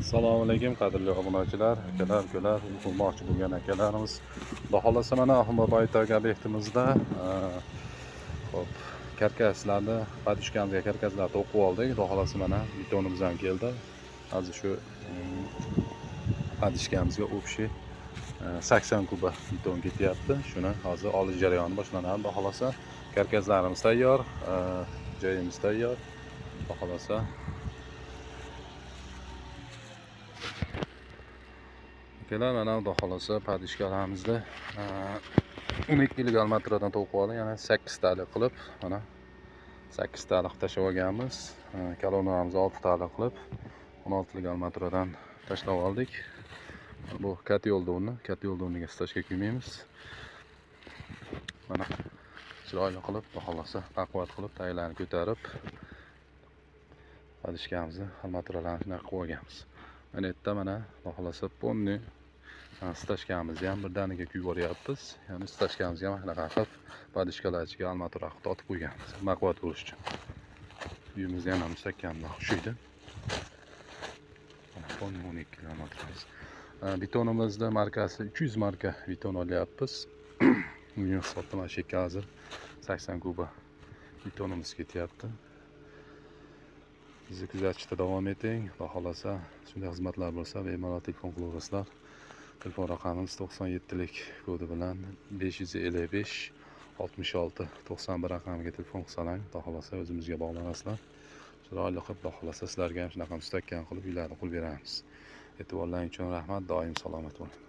Assalomu alaykum, qadrli obunachilar, akalar, ukalar, uy qurmoqchi bo'lgan akalarimiz. Xudo xohlasa, mana Ahunbobo aytagi obyektimizda, xo'p, karkaslarni, подушка mizga karkaslarni to'qib oldik. Xudo xohlasa, mana betonimiz ham keldi. Hozir shu подушка mizga общий 80 куба beton ketyapti. Shuni hozir olish jarayoni boshlanadi. Xudo xohlasa, karkaslarimiz tayyor, joyimiz tayyor. Xudo xohlasa, akalar, mana xudo xohlasa подушка larimizni 12 lik armaturadan to'qib oldik, yana sakkiztalik qilib, mana sakkiztalik qilib tashlab olganmiz. Kolonnalarimizni oltitalik qilib 16lik armaturadan tashlab oldik. Bu котёл ni, котёл o'rniga стяжка kuymaymiz. Mana chiroyli qilib, xudo xohlasa, baquvvat qilib, taglarini ko'tarib, подушка mizni armaturalarni shunaqa qilib olganmiz. Mana yerda, mana xudo xohlasa, полный стяжка mizni ham birdaniga kuyib yuboryapmiz. Ya'ni стяжка mizga ham shunaqa qilib подушка lar ichiga armatura qilib tortib qo'yganmiz, baquvvat bo'lishi uchun. Uyimiz yana mustahkamroq ushlaydi. Mana полный 12 armaturamiz. Betonimizni markasi 300 marka beton olyapmiz. Bugun hisobda mana shu yerga hozir 80 куба betonimiz ketyapti. Bizni kuzatishda davom eting. Xudo xohlasa, shunday xizmatlar bo'lsa, bemalol telefon qilaverasizlar. Telefon raqamimiz 97lik kodi bilan 555 66 91 raqamiga telefon qilsalar, xudo xohlasa, o'zimizga bog'lanasizlar. Chiroyli qilib, xudo xohlasa, sizlarga ham shunaqa mustahkam qilib uylarni qurib beramiz. E'tiborlaring uchun rahmat, doim salomat bo'ling.